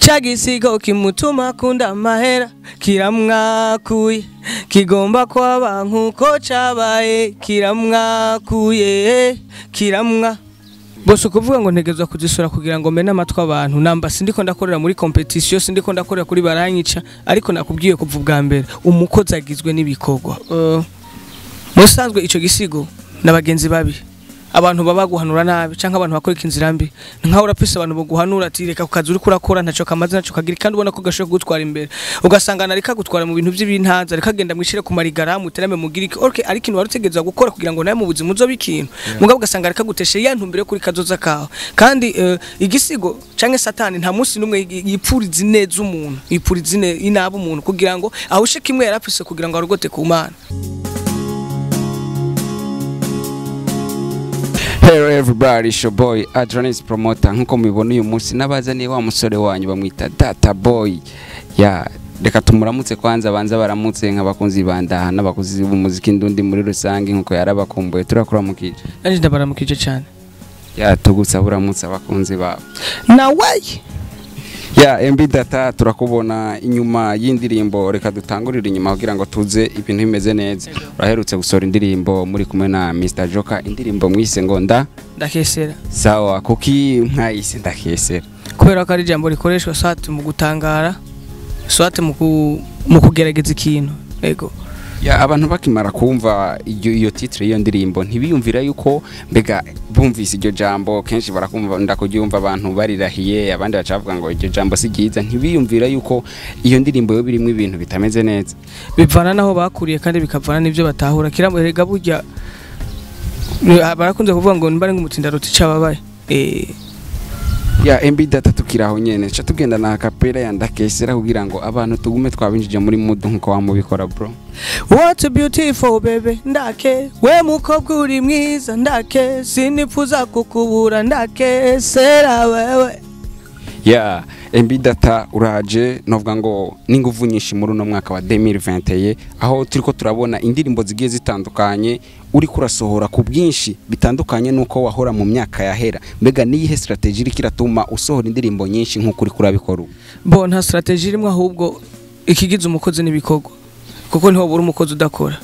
Ca gisigo kimutuma akunda amahera kiramwakuye, kigomba kwaba nkuko cabaye kiramwakuye, kiramwa. Bose ukuvuga ngo ntegezwa kuzisura kugira ngo mene amatwi abantu, namba sindiko ndakorera muri competition, sindiko ndakorera kuri baranyica, ariko nakubwiye kuva ubwa mbere umukozi agizwe n'ibikorwa. Musanzwe ico gisigo n'abagenzi babi, abantu baba guhanura nabi canke abantu bakora inzira mbi, nkaho urafise abantu boguhanura ati reka ku kazi uriko urakora ntaco kamaze ntaco kagira, kandi ubona ko gashoboye kugutwara imbere, ugasanga nareka gutwara mu bintu by'ibintanza, reka genda mwishire ku marigara muterame mugirike okay, ariko ikintu warutegezwa gukora kugira ngo nawe mu buzima uzobe ikintu, mugabo ugasanga reka guteshe ya ntumbere kuri kazoza kawe. Kandi igisigo canke satani nta munsi numwe yipfuriza ineza umuntu, yipfuriza inaba umuntu kugira ngo ahushe kimwe yarafise kugira ngo arugote ku Mana. Hello everybody, it's your boy Adronis Promoter. Nkuko mubibona uyu munsi nabazaniye wa musore wanyu bamwita Data Boy. Ya reka tumuramutse kwanza, banza baramutse nk'abakunzi bandaha n'abakunzi b'umuziki ndundi muri rusange, nkuko yarabakumbuye turakuramukije. Nanje ndabaramukije cyane. Ya tugutsa buramutse abakunzi bawe. Nawe ya MB Data turakubona inyuma y'indirimbo, reka dutangurire inyuma kugira ngo tuze ibintu bimeze neza. Uraherutse gusohora indirimbo muri kumwe na Mr Joker, indirimbo mwise ngo ndakesera. Sawa, kuki mwayise ndakesera? Kubera ko ari ijambo rikoreshwa swat mu gutangara, swat mu kugerageza ikintu. Ego. Ya abantu bakimara kumva iyo titre iyo ndirimbo ntibiyumvira yuko mbega bumvise iryo jambo kenshi barakumva ndakuryumva abantu barirahiye, abandi bacavuga ngo iryo jambo si ryiza, ntibiyumvira yuko iyo ndirimbo yo birimo ibintu bitameze neza. Bivana naho bakuriye kandi bikavana n'ivyo batahura. Kiramuherega burya barakunze kuvuga ngo nimbare ngumutsinda ruti cababaye. Ya MB Data tukiraho nyene cha tugenda na kapera ya ndakesera kugira ngo abantu tugume twabinjije muri mood nkuko wamubikora bro. What a beautiful baby ndake, we mukobwa uri mwiza ndake, sinipfuza kukubura ndakesera wewe. Ya MB Data uraje novuga ngo n'inguvu nyinshi muri uno mwaka wa 2021 aho turiko turabona indirimbo zigiye zitandukanye uri kurasohora ku bwinshi bitandukanye nuko wahora mu myaka yahera. Mbega niyihe strategy iri kiratuma usohora indirimbo nyinshi nkuko uri kurabikora? Bo nta strategy irimwe, ahubwo ikigize umukozi n'ibikorwa, kuko niho buri umukozi udakora.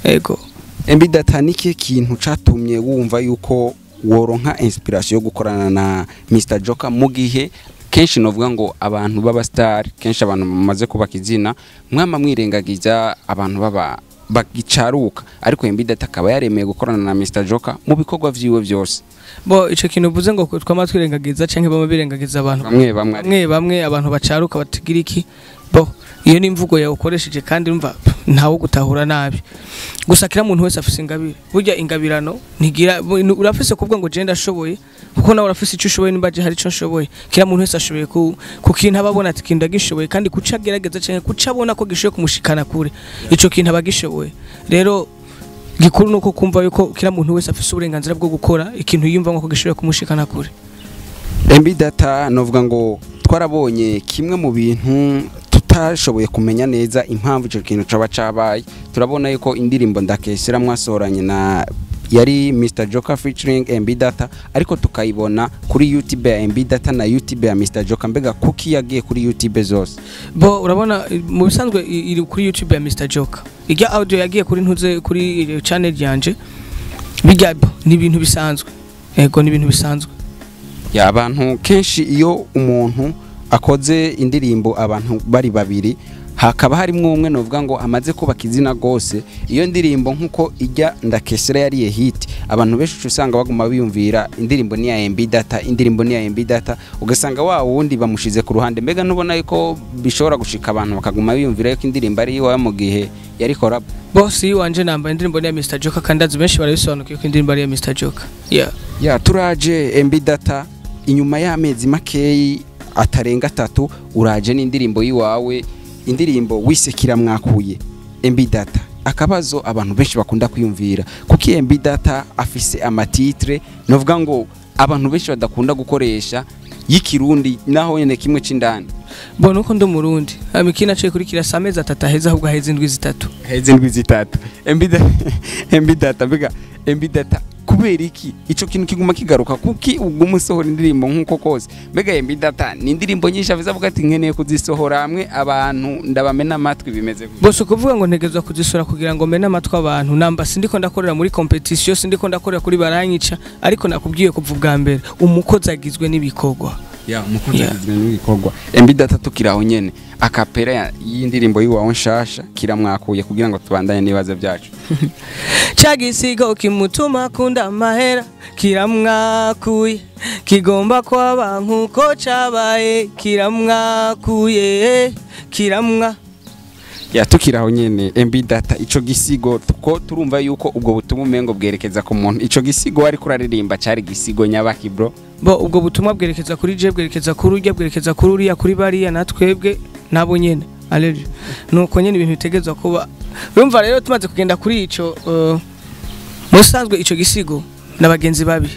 Ego. MB Data niki kintu catumye wumva yuko woronka inspiration yo gukorana na Mr Joker mu gihe kenshi novuga ngo abantu baba star, kenshi abantu bamaze kubaka izina mwama mwirengagiza abantu baba bagicaruka, ariko MB Data akaba yaremeye gukorana na Mr Joker mu bikorwa vyiwe byose? Bo ico kintu uvuze ngo twama twirengagiza canke bama birengagiza abantu bamwe bamwe abantu bacaruka batigira iki, bo iyo ni imvugo yawe ukoresheje kandi umva ntawo gutahura nabi. Gusa kira muntu wese afise ingabire, burya ingabirano ntigira urafise kuvuga ngo je ndashoboye, kuko nawe urafise ico ushoboye nimba je hari ico nshoboye. Kira muntu wese ashoboye ku kintu ababona ati kinda gishoboye, kandi kuca gerageza canke kuca abona ko gishoboye kumushikana kure, ico kintu abagishoboye. Rero gikuru nuko kumva yuko kira muntu wese afise uburenganzira bwo gukora ikintu yiyumva ngo gishoboye kumushikana kure. MB Data novuga ngo twarabonye kimwe mu bintu tutashoboye kumenya neza impamvu ico kintu caba cabaye. Turabona yuko indirimbo ndakesera mwasoranye na yari Mr Joker featuring MB Data, ariko tukayibona kuri YouTube ya MB Data na YouTube ya Mr Joker. Mbega kuki yagiye kuri YouTube zose? Bo urabona mu bisanzwe iri kuri YouTube ya Mr Joker, ijya audio yagiye kuri ntuze kuri channel yanje, bijya ni ibintu bisanzwe. Ego ni ibintu bisanzwe. Ya abantu kenshi iyo umuntu akoze indirimbo abantu bari babiri hakaba harimwo umwe novuga ngo amaze kubaka izina gose, iyo ndirimbo nkuko ijya ndakesera yariye hit, abantu benshi usanga baguma biyumvira indirimbo ni ya MB Data, indirimbo ni ya MB Data, ugasanga wa wundi bamushize ku ruhande. Mbega ntubona yuko bishobora gushika abantu bakaguma biyumvira yuko indirimbo ari iwawe mu gihe yari collab? Boss wanje namba indirimbo ni ya Mr Joker, kandi azi benshi barabisobanukiwe ko indirimbo ari ya Mr Joker. Yeah. Ya turaje MB Data inyuma y'amezi makeyi atarenga 3 uraje n'indirimbo yiwawe, indirimbo wisekira mwakuye MB Data. Akabazo abantu benshi bakunda kwiyumvira, kuki MB Data afise amatitre novuga ngo abantu benshi badakunda gukoresha y'ikirundi naho nyene kimwe c'indani? Bo nuko ndo murundi amikina cye kuri kirasa amezi 3 aheza, ahubwo aheza indwi zitatu. Aheza indwi zitatu. MB Data mbega MB Data Kubera iki ico kintu kiguma kigaruka? Kuki uguma usohora indirimbo nkuko kose? Mbega MB Data ni indirimbo nyinshi avuze avuga ati nkeneye kuzisohora hamwe abantu ndabamena amatwi, bimeze gute? Bose kuvuga ngo ntegezwa kuzisora kugira ngo mene amatwi abantu, namba sindiko ndakorera muri competition, sindiko ndakorera kuri baranyica, ariko nakubwiye kuva ubwa mbere umukozi agizwe n'ibikorwa. Ya, umukozi agizwe n'ibikorwa. MB Data, tukiraho nyene, acapella y'indirimbo yiwawe nshasha kiramwakuye kugira ngo tubandanye n'ibibazo byacu. Ca gisigo kimutuma akunda amahera kiramwakuye, kigomba kwaba nkuko cabaye, kiramwakuye, kiramwa. Ya, tukiraho nyene, MB Data, ico gisigo ko turumva yuko ubwo butumwa umengo bwerekeza ku muntu, ico gisigo wari kuraririmba cari gisigo nyabaki, bro? Bo, ubwo butumwa bwerekeza kuri je, bwerekeza kuri urya, bwerekeza kuri uriya, kuri bariya, natwebwe nabo nyene. Aleluya, nuko nyene ibintu bitegezwa kuba. Urumva rero tumaze kugenda kuri ico, musanzwe ico gisigo n'abagenzi babi,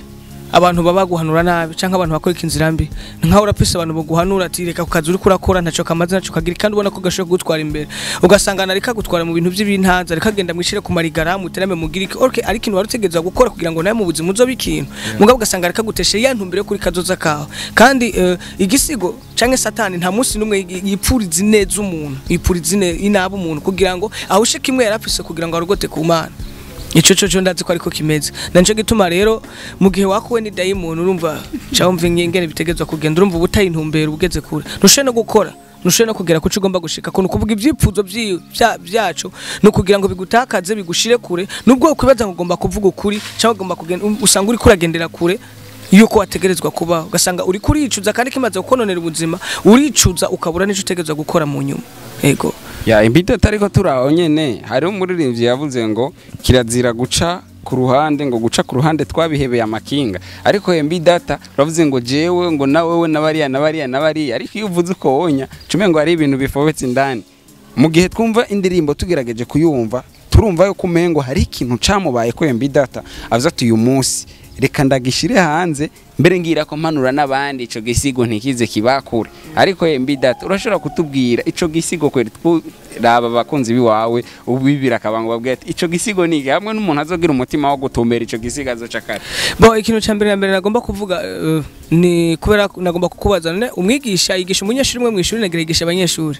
abantu baba guhanura nabi canke abantu bakora inzira mbi, nkaho urapfise abantu boguhanura ati reka ku kazi uriko urakora ntaco kamaze, ntaco kagira, kandi ubona ko gashobora kugutwara imbere, ugasanga nareka gutwara mu bintu by'ibintanza, reka genda mwishire ku marigara muterame mugirike, okay, ariko ikintu warutegerezwa gukora kugira ngo nawe mu buzima uzobe ikintu, mugabo ugasanga reka guteshe ya ntumbere kuri kazoza kawe. Kandi igisigo canke satani nta munsi numwe yipfuriza ineza umuntu, yipfuriza inabi umuntu kugira ngo ahushe kimwe yarafise kugira ngo arugote ku Mana. Ico cyo ndazi ko ariko kimeze, na nico gituma rero mu gihe wakuwe ni dayimoni, urumva cyumva ingene bitegezwa kugenda, urumva ubutaye intumbero, ugeze kure ntushe no gukora, ntushe no kugera kuco ugomba gushika ko nukuvuga ivyipfuzo byacu no kugira ngo bigutakaze bigushire kure, nubwo ukwibaza ngo ugomba kuvuga ukuri cyangwa ugomba kugenda, usanga uri kuragendera kure yuko wategerezwa kuba, ugasanga uri kuricuza kandi kimaze gukononera ubuzima, uricuza ukabura nico utegerezwa gukora mu nyuma. Ego. Ya, MB Data, ariko turaho nyene hari umuririmbyi yavuze ngo kirazira guca ku ruhande, ngo guca ku ruhande twabihebeye amakinga, ariko MB Data uravuze ngo jewe ngo na wewe na bariya na bariya na bariya, ariko iyo uvuze uko wonya cume ngo hari ibintu bifobetse indani. Mu gihe twumva indirimbo tugerageje kuyumva, turumva yuko umengo hari ikintu camubaye ko MB Data avuze ati uyu munsi reka ndagishire hanze, mbere ngira ko mpanura n'abandi ico gisigo ntikize kibakure. Ariko MB Data, urashobora kutubwira ico gisigo kweri? Raba abakunzi biwawe ubibira akabango babwira ati ico gisigo ni hamwe n'umuntu azogira umutima wo gutumbera ico gisigo azoca kare. Bo, ikintu ca mbere na mbere nagomba kuvuga, ni kubera nagomba kukubaza, none umwigisha yigisha umunyeshuri umwe mw'ishuri, nagira yigisha abanyeshuri?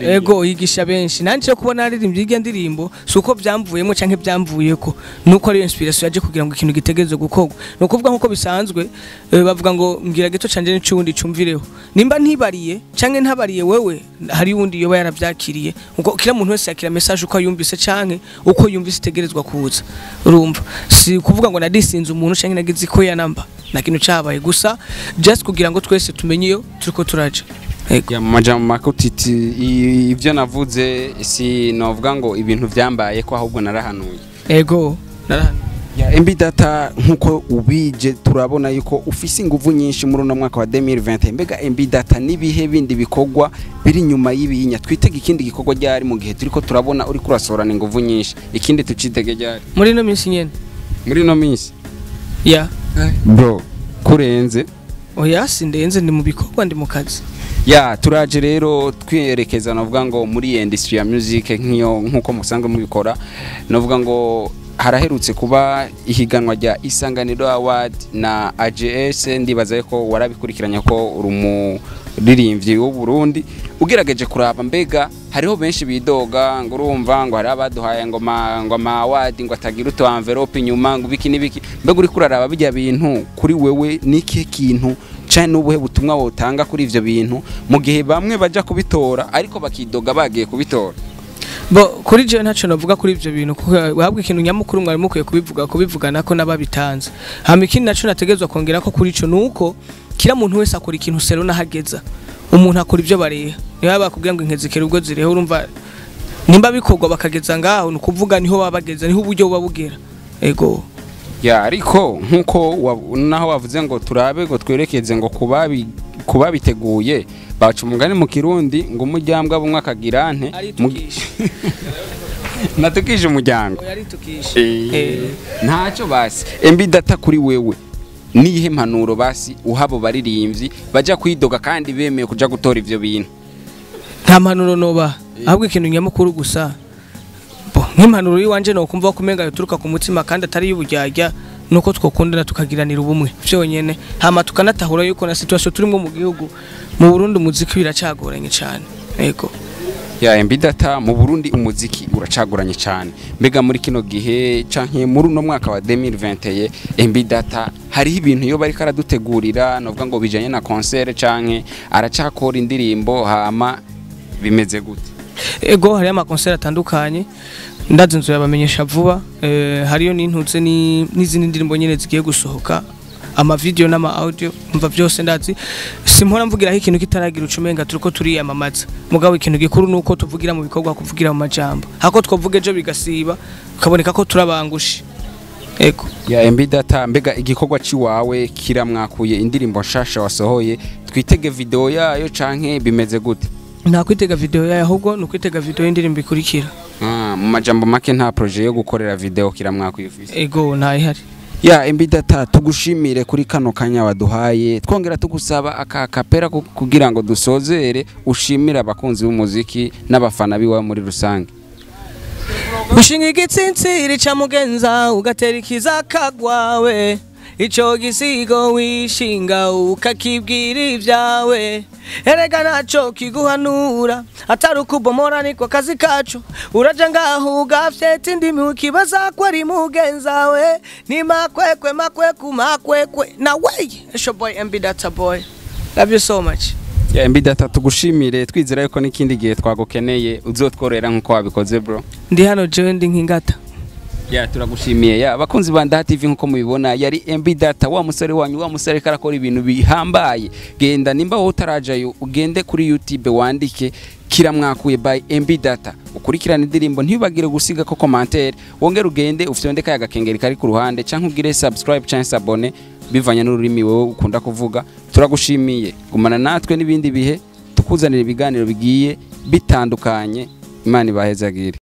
Ego, yigisha benshi. Nanje kubona aririmbye irya ndirimbo si uko byamvuyemo canke byamvuyeko, nuko ari inspiration yaje kugira ngo ikintu gitegerezwe gukorwa. Ni ukuvuga nkuko bisanzwe, bavuga ngo mbwira gito canje n'icundi cumvireho, nimba ntibariye canke ntabariye wewe, hari uwundi yoba yaravyakiriye, uko kila muntu wese yakira message uko yumvise canke uko yumvise itegerezwa kuza. Urumva si kuvuga ngo nadisinze umuntu canke nagize ko ya namba na kintu cabaye, gusa just kugira ngo twese tumenye iyo turiko turaja. Ego. Ya, mu majambo make utiti ibyo navuze si novuga ngo ibintu vyambaye ko, ahubwo narahanuye. Ego, narahanuye. Ya, MB Data, nkuko ubije turabona yuko ufise inguvu nyinshi muri uno mwaka wa 2020. Mbega MB Data, nibihe bindi bikorwa biri nyuma y'ibinya? Twitege ikindi gikorwa ryari mu gihe turiko turabona uri kurasorana inguvu nyinshi? Ikindi tucitege ryari? Muri ino minsi nyene. Muri ino minsi? Ya. Bro, kurenze. Oya, sindenze, ndi mu bikorwa, ndi mu kazi. Ya, turaje rero twiyerekeza navuga ngo muri industry ya music nk'iyo nkuko musanzwe mubikora, navuga ngo haraherutse kuba ihiganwa rya Isanganiro Award na AJS, ndibaza ko warabikurikiranye ko uri umuririmbyi w'u Burundi. Ugerageje kuraba, mbega hariho benshi bidoga ngo urumva ngo hari abaduhaye ngo ma award ngo atagira utu envelope inyuma, ngo biki n'ibiki. Mbega uri kuraraba bijya bintu, kuri wewe n'ikihe kintu canke n'ubuhe butumwa wotanga kuri ivyo bintu mu gihe bamwe baja kubitora ariko bakidoga bagiye kubitora? Bo, kuri jewe ntaco navuga kuri ivyo bintu, kuko wahabwa ikintu nyamukuru mwari mukwiye kubivuga kubivugana ko n'ababitanze. Hama ikindi naco nategerezwa kongera ko kuri ico, nuko kila muntu wese akora ikintu sero nahageza. Umuntu akora ivyo bareha, niba bakubwira ngo inkezekera ubwo zireho, urumva nimba bikorwa bakageza ngaho, ni ukuvuga niho baba bageza, niho uburyo buba bugera. Ego. Ya, ariko nkuko naho wavuze ngo turabe ngo twerekeze ngo kubabiteguye, baca umugani mu Kirundi ngo umuryango bumwe akagira nte Aritukisha. Natukije umuryango. Aritukisha. Ntacyo basi. MB Data, kuri wewe niyihe mpanuro basi uhabo baririmbyi baja kwidoga kandi bemeye kuja gutora ivyo bintu? Nta mpanuro noba, ahubwo ikintu nyamukuru gusa, bo Nk'impanuro yiwanje no kumva ko umenga yoturuka ku mutima kandi atari y'uburyarya, nuko twokundana tukagiranira ubumwe vyonyene, hama tukanatahura yuko na situation turimo mu gihugu mu Burundi umuziki biracagoranye cyane. Yego. Ya MB Data, mu Burundi umuziki uracagoranye cyane. Mbega muri kino gihe canke muri uno mwaka wa 2021, MB Data hariho ibintu iyo bariko aradutegurira, novuga ngo bijanye na concert, canke aracakora indirimbo, hama bimeze gute? Ego, hariyo ama concert atandukanye, ndazi nzu yabamenyesha vuba. Hariyo n'intuze n'izindi ndirimbo nyene zigiye gusohoka, ama video n'ama audio, mva byose ndazi. Simpora mvugiraho ikintu kitaragira ucumenga turiko turiyamamaza, mugabo ikintu gikuru nuko tuvugira mu bikorwa, kuvugira mu majambo hako twovuga ejo bigasiba ukaboneka ko turabangushe. Ego. Ya MB Data, mbega igikorwa ciwawe kiramwakuye, indirimbo nshasha wasohoye, twitege video yayo canke bimeze gute? Nta kwitega video yayo, ahubwo ni ukwitega video y'indirimbo ikurikira. Mu majambo make, nta projet yo gukorera video kiramwakuye ufise? Ego, ntayihari. Ya MB Data, tugushimire kuri kano kanya waduhaye, twongera tugusaba aka kapera kugira ngo dusozere, ushimire abakunzi b'umuziki n'abafana biwawe muri rusange. Ushinga igitsintsiri ca mugenza ugatera ikizaka gwawe, ico gisigo wishinga ukakibwira ibyawe, erega naco kiguhanura atari ukubomora, niko kazi kacu. Uraja ngaho ugafyeta indimi ukibaza ko ari mugenzawe, ni makwekwe makweku makwekwe na wey. It's your boy MB Data boy, love you so much. Ya MB Data, tugushimire, twizera yuko n'ikindi gihe twagukeneye uzotworera nkuko wabikoze, bro. Ndi hano jewe, ndi nk'ingata. Ya, turagushimiye. Ya abakunzi ba Ndaha TV, nkuko mubibona yari MB Data, wa musore wanyu, wa musore karakora ibintu bihambaye. Genda, nimba wowe utarajayo, ugende kuri YouTube wandike kiramwakuye by MB Data, ukurikirane indirimbo, ntibagire gusiga ko commentaire, wongere ugende ufyonde kaya gakengeri kari ku ruhande, canke ugire subscribe canke s'abonner bivanye n'ururimi wowe ukunda kuvuga. Turagushimiye, gumana natwe n'ibindi bihe tukuzanira ibiganiro bigiye bitandukanye. Imana ibahezagire.